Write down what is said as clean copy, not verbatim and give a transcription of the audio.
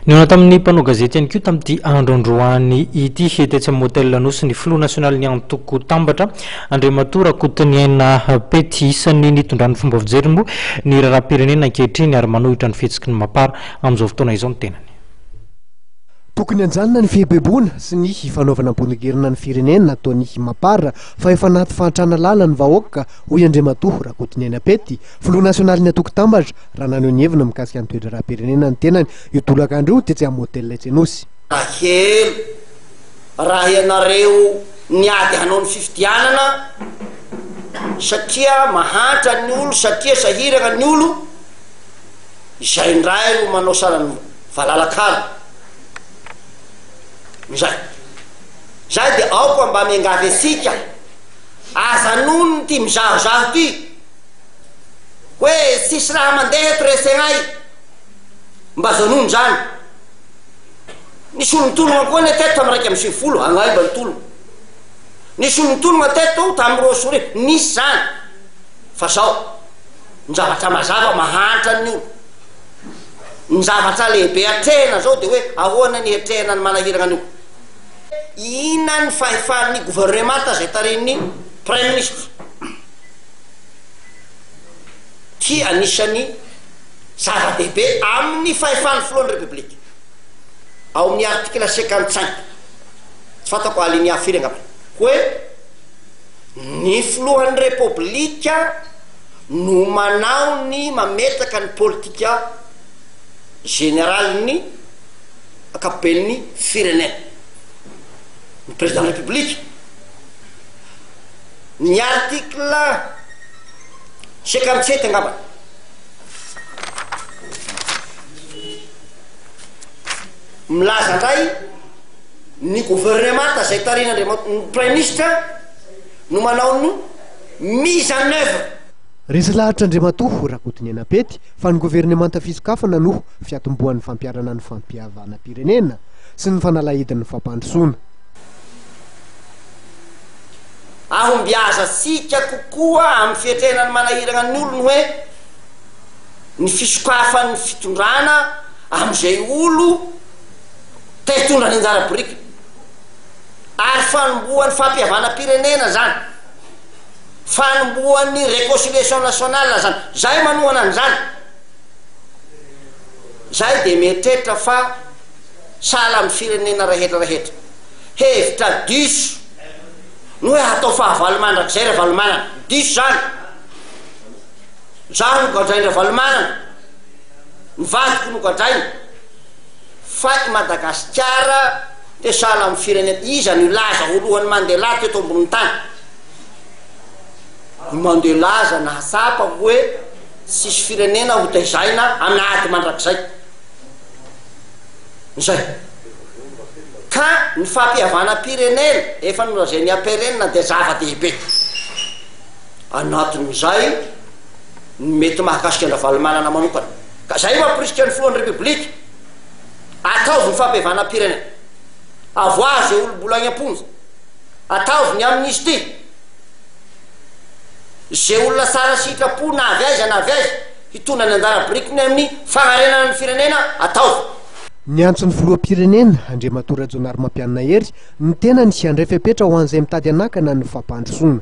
Nihaona tamin'ny mpanao gazety ihany koa tamin'ity andro androany ity tetsy amin'ny Hotel Anosy ny filoha nasionalin'ny antoko Tambatra, Andriamatoa Rakotoniaina Pety. Isan'ny nitondrany fomba fijeriny moa ny raharaham-pirenena ankehitriny ary manohitra ny fihetsiky ny Mapar amin'izao fotoana izao ny tenany. Tokony hanjanona ny fihebeboana sy ny fanaovana ambonigerina ny firenena ataon'ny Mapar fa efa anaty fahantrana lalina ny vahoaka, hoy Andriamatoa Rakotoniaina Pety, filoha nasionalin'ny antoko Tambatra, raha naneho ny heviny mikasika ny toe-draharaham-pirenena ny tenany io tolakandro io tetsy amin'ny Hotel etsy Anosy. Rahely, raha ianareo niady hanao ny fifidianana satria mahantra ny olo, satria sahirana ny olo, izay indray no manao salan'ny valalakara. Izay. Izay dia aoka mba miangavy antsika, aza anonony ity mizahozaho ity. Hoe tsisy raha mandeha eto resegnay mba zanony zany. Nisy olo nitologna koa anie teto tam 91 agnay mba nitologna. Nisy olo nitologna teto tam 2002 nisy zany. Fa zao, ny zavatra mazava mahantra ny olo. Ny zavatra lehibe atrehina zao de hoe ahoana ny hiatrehana ny manahiragna ny olo. Inona ny fahefan'ny gouvernemanta zay tarihin'ny praiminisitra? Ity anisan'ny zava-dehibe amin'ny fahefan'ny filohan'ny Repoblika. Ao amin'ny article 55, tsy fantako alinéa firy angamba, hoe ny filohan'ny Repoblika no manao ny mametraka ny politika generalin'ny ankapoben'ny firenena. Ny président de la République. Ny article 57 angamba. Milaza indray ny gouvernemanta izay tarihin'Andriamatoa ny praiminisitra no manao ny mise en oeuvre. Resy lahatra Andriamatoa Rakotoniaina Pety fa ny governemanta fisokafana no fiatombohan'ny fampiharana ny fampihavanam-pirenena sy ny fanalahidin'ny fampandrosoana. Ahombiazantsika kokoa amin'ny fiatrehana ny manahirana ny olony hoe ny fisokafan'ny fitondrana amin'izay olo te hitondra ny anjara birikiny ary fanombohan'ny fampihavanam-pirenena zany, fanombohan'ny réconciliation nationale zany, zay manohana an'izany, zay dia mieritreritra fa sahala amin'ny firenena rehetra rehetra. Hevitra diso ny hoe hatao fahavalo mandrakizay Ravalomanana. Diso zany. Zaho no gadrain-dRavalomanana, ny vadiko no gadrainy, fa i Madagasikara dia sahala amin'ny firenena, iza no hilaza ho lohan'i Mandela teto ambonin'ny tany? I Mandela aza nahatsapa hoe tsisy firenena ho tezaina an'ady mandrakizay. Izay. Ka ny fampihavanam-pirenena efa nolazain'ny APRN dia zava-dehibe. Anatin'izay ny mety mahakasika an-dRavalomanana manokana. Ka izay mamporisika ny filohan'ny Repoblika, ataovy ny fampihavanam-pirenena. Avoaho izay olom-bola any am-ponja. Ataovy ny amnistie. Izay olona tsara sitrapo na avy aiza na avy aiza hitondra ny anjara birikiny amin'ny fanarenana ny firenena, ataovy. Niantso ny filoham-pirenena, Andriamatoa Rajaonarimampianina Hery, ny tenany handray fepetra ho an'izay mitady hanakana ny fampandrosoana.